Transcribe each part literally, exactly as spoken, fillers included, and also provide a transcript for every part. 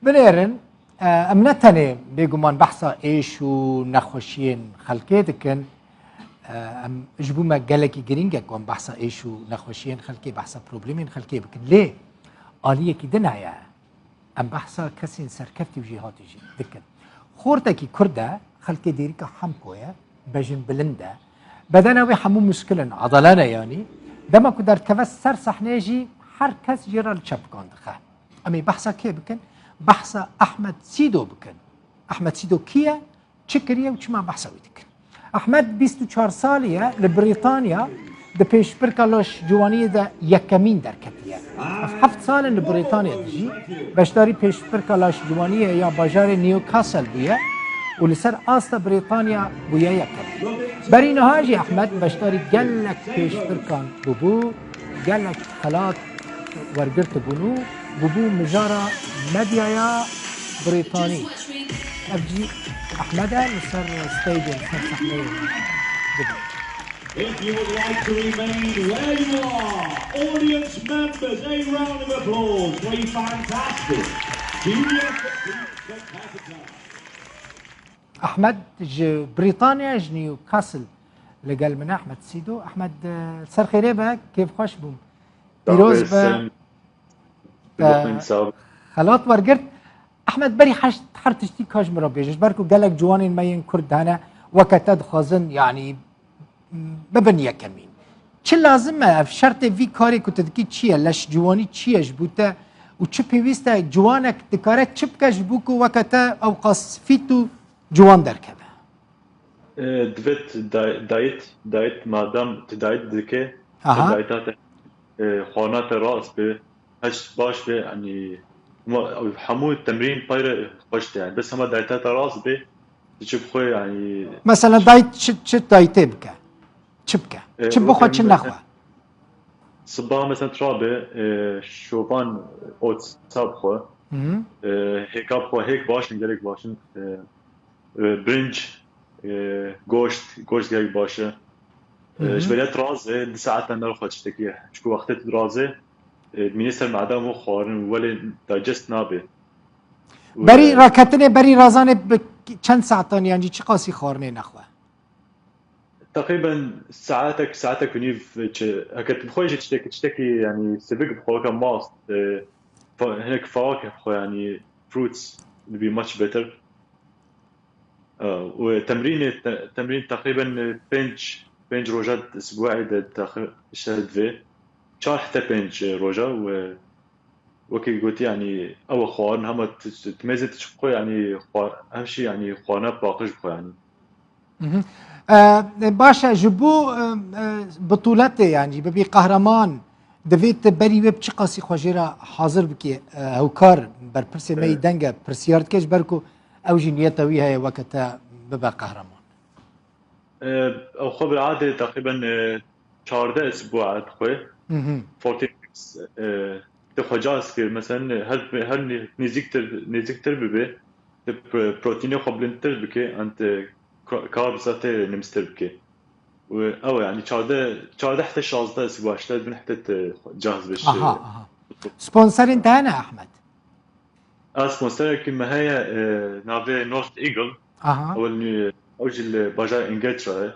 Binêrin, e, em ne tenê bêguman behsa êş û nexweşiyên xelkê dikin. E, em, ji bo me gelekî girîng e ku em behsa êş û nexweşiyên xelkê, behsa problemên xelkê bikin. Lê aliyekî din heye. Em behsa kesên serkeftî û jêhatî jî dikin. Xortekî Kurd e, xelkê Dêrika Hemko ye, bejin bilind e. Bedena wê hemû muşkil in, edale ne yanî. Dema ku derdikeve ser sehneyê jî her kes jê re li çepikan dixe. Em ê behsa kê bikin? Behsa Ahmed Sîdo bikin. Ahmed Sîdo kî ye? Çi kiriye û çima behsa wî dikin? Ahmed bîst û çar salî ye, li Brîtanya di pêşbirka laşciwaniyê de yekemîn derketiye. Ev heft sal in li Brîtanya dijî, beşdarî pêşbirka laşciwaniyê ya bajarê Newcastle bûye û li ser asta Brîtanya bûye yekem. Berî niha jî Ahmed beşdarî gelek pêşbirkan bûbû, gelek xelat wergirtibûn û bûbû mijara medyaya Brîtanî. Ev jî Ahmed e, li ser stage, li ser sahneyê dibe. If you would like to remain where you are, audience members, a round of applause for a fantastic Junior Football Capita. Ahmed ji Brîtanya, ji Newcastle li gel min e, Ahmed Sîdo. Ahmed, e, ser xêrê be, kêfxweş bûm. Pîroz be. Te xelat wergirt. Ahmed, berî her, her tiştî ka ji min re bêje, ji ber ku gelek ciwanên me yên Kurd hene, weke te dixwazin, yanî, bibin yekemîn. Çi lazim e? Ev şertê vî karê ku tu dikî çi ye? Leşciwanî çi ye ji bo te? Û çi pêwîst e? Ciwanek dikare çi bike ji bo ku weke te ewqas fît û ciwan derkeve? E, divêt day-, dayet, dayet madem tu dayet dike, Aha. dayeta te, e, xwana te rast be, heş baş be, yanî, ma-, hemû temrîn payre xweş de, yanî, bes hema dayeta te rast be, tu çi bixwe, yanî. Mesela dayet çi, çi dayetê bike? Çi bike? E, Çi bixwe, çi nexwe? Siba mesela trabe, e, şovan otsa bixwe, Hı hı. e, hêka bixwe, hêk baş in, gelek baş in, e, e, birinc, e, goşt, goşt gelek baş e. Hı E, hı. Ji beriya tu razê, di saetan derxwe tiştekî. Çiku wextê tu razê, e, mînê ser meda û xwarin û welê digest nabe. Û, Berî e, raketinê, berî razanê bi çend saetan yan jî çi qasî xwarinê nexwe? Teqrîben saetek, saetek û nîv çi, heke tu bixwe jî tiştekî, tiştekî, yanî, sivik bixwe, weke mast, e, fa-, hinek fawakeh bixwe, yanî, fruits would be much better. E, û temrînê, te-, temrîn teqrîben, e, pênc, pênc roja di isbuê de teqrî-, işte divê. Çar heta pênc roja û, e, wekî gotî, yanî, ew e xwarin hema tu, tu mêzê tu çi bixwe, yanî, xwar-, hemşî, yanî, xwarina paqij bixwe, yanî. Mhm. E, baş e, ji bo, e, e, bitûletê, yanî, bibî qehreman, divê tu berî wê bi çi qasî xwe jê re hazir bikî? E, hewkar berpirsê me yî E, deng e, pirsiyar dike, ji ber ku ew jî niyeta wî heye weke te bibe qehreman. E, ew xwe bi adê teqrîben, e, çardeh isbuat xwe, Mhm. fourteen weeks, e, te xwe caz kir. Mesela her, her nê-, nêzîktir, nêzîktir bibe, te pro-, proteinê xwe bilindtir bike, an te ka-, carbs te nimstir bike. Û ew, yanî çardeh, çardeh heta şazdeh isbuat, ji te bin heta te xwe caz be. Aha, aha. Sponserên te hene, Ahmed? A, sponsorekî me heye, e, navê North Eagle. Aha. Ew li, ew jî li bajarê Îngeltra ye.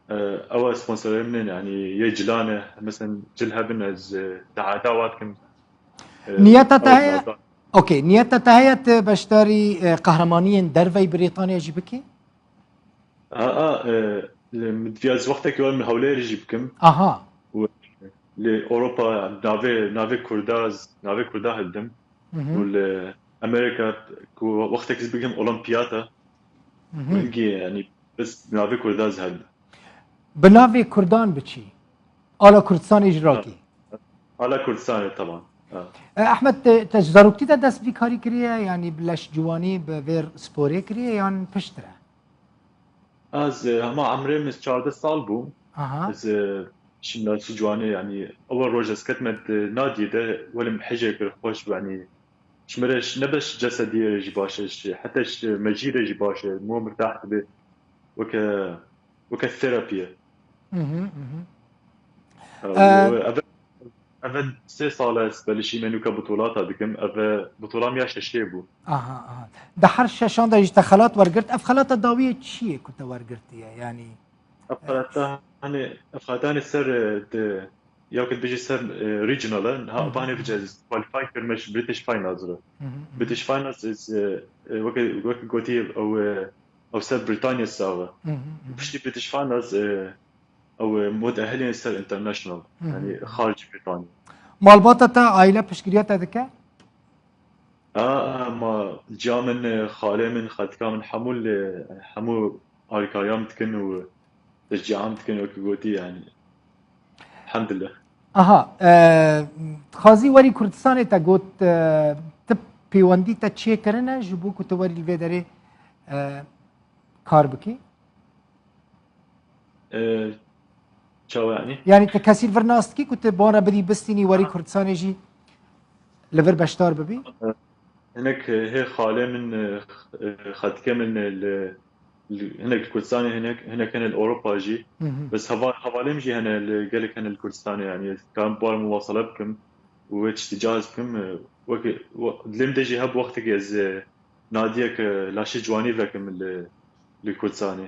E, ew e sponsorê min in, yanî yê cilan e. Mesela cil hebin ez, e, daeta wan dikim. E, Niyeta te ew heye? lazim. Okey, niyeta te heye tu beşdarî, e, qehremaniyên derveyî Brîtanya jî bikî? A, a, e, li, min divya ez wextekî wan min Hewlêrê jî bikim. Aha. Û li Ewropa navê, navê Kurda, navê Kurda hildim. Mhm. Û li Amerîka ku wextekî ez bikim Olimpiyata. Mhm. Û hingî, yanî, bes navê Kurda ez hildim. Bi navê Kurdan biçî. Ala Kurdistanê jî rakî. Ala Kurdistanê, tamam. Ha. E, Ehmed, te, te ji zaroktî de dest vî karî kiriye, yanî bi leşciwanî, bi vê sporê kiriye yan piştre? Ez, e, hema emrê min çardeh sal bû. Aha. Ez, e, şim leşciwanî, yanî ew roj ez ketime di nadiyê de, welê min hejê kir, xweş bû, yanî ji min re ne bes ji cesediyê re jî baş e, ji, heta ji mejî re jî baş e, mo mirtah dibe. Weke, weke therapy ye. Mhm, mhm. Ev, Ee, ev, Ev sê sal e ez belişî me nûke bitolata dikim. Ev bitola min ya şeşê bû. Aha, aha. Di her şeşan de jî te xelat wergirt. Ev xelata dawiyê çi ye ku te wergirtiye? Yanî Ev xelata hani ev xelata hani ser e, di ya ku dibêjî ser e, regional e. Ha, Hı hı. Vanê bije qualify kirme ji British Finals re. Hı hı, hı. British Finals is e, e, weke weke gotî ew e, ew ser Britanya sax e. Hı hı, hı hı. Piştî British Finals e, ew e, mutehilên ser international. Hı hı, Yani hı. Xarici Britanya. Malbata te, aîle piştgiriya te dike? A, a, ma ciya min, e, xalê min, xaltika min hemû li hemû alîkariya min dikin û teşciya min dikin wekî gotî yani. Elhamdulillah. Aha, e, dixwazî werî Kurdistanê te got, e, tu pêwendî te çê kirine ji bo ku tu werî li vê derê e, kar bikî? E, çawa yani? Yani te kesî li vir nas dikî ku tu bi wan re bidî bistînî werî Kurdistanê jî li vir beşdar bibî? Hinek hê xalê min, e, xeltikê min, e, li, li, hinek li Kurdistanê, hinek, hinek hene li Ewropa jî. Hı hı. Bes heva-, hevalê min jî hene li, gelek hene li Kurdistanê, yani ez karim bi wan re muwasele bikim û wê tiştî cihaz bikim. E, weke, we-, dilê min de jî hebû wextekê ez, e, nadiyek, e, laşê ciwanî vekim li, li Kurdistanê.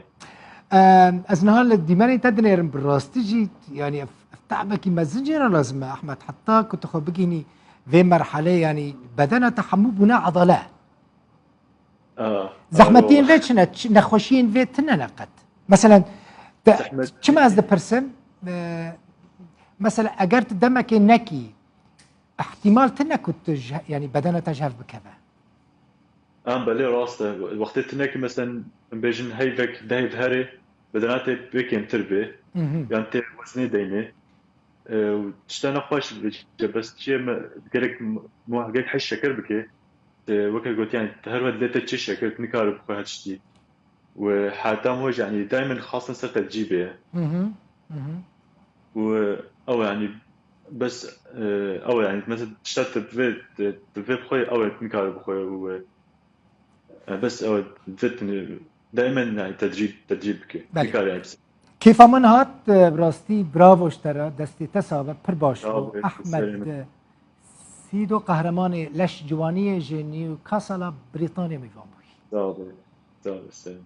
Em, ez niha li dîmenên te dinêrim, bi rastî jî, yani ev, ev te'bekî mezin jê re lazim e, Ehmed. Heta ku tu xwe bigihînî vê merhelê, yani bedena te hemû bûne edale. Aa, Zehmetiyên aa, vê çi ne? Çi, nexweşiyên vê tine ne qet? Meselen, te, Zehmet- çima ez dipirsim? E, mesela eger tu demekê nekî, ihtimal tine ku tu ji, yani bedena te ji hev bikeve. Em belê rast e. Wextê tu nekî, meselen, em bêjin heyvek, dehê diherê, bedena te pê kêmtir bê, Mhm. yan tê weznê deynê. E, û tişta nexweş dibêje, bes çi ye me gerek mu-, muhegek heş şeker bike. E, weke gotiyan, her wet lê te çi şeker, tu nikare bixwe her tiştî. Û heta hoj, yani, daimen xastin ser tedrîbê ye. Mhm. Mhm. Û ew, yani, bes, e, ew, yani, mesela, tişta tu bi vê, tu bi vê bixwe, ew ê nikare bixwe û, e, bes ew, vê, daimen, yani, tedrîb, tedrîb bike. Belê. Nikare, yani, bes. Kêfa min hat, e, bi rastî bravo ji te re, destê te sax be, pir baş bû. Ahmed, e, Sîdo, qehremanê leş ciwaniyê ji Newcastle-a Brîtanê mêvan bûyî. Sağ olun. Sağ olun.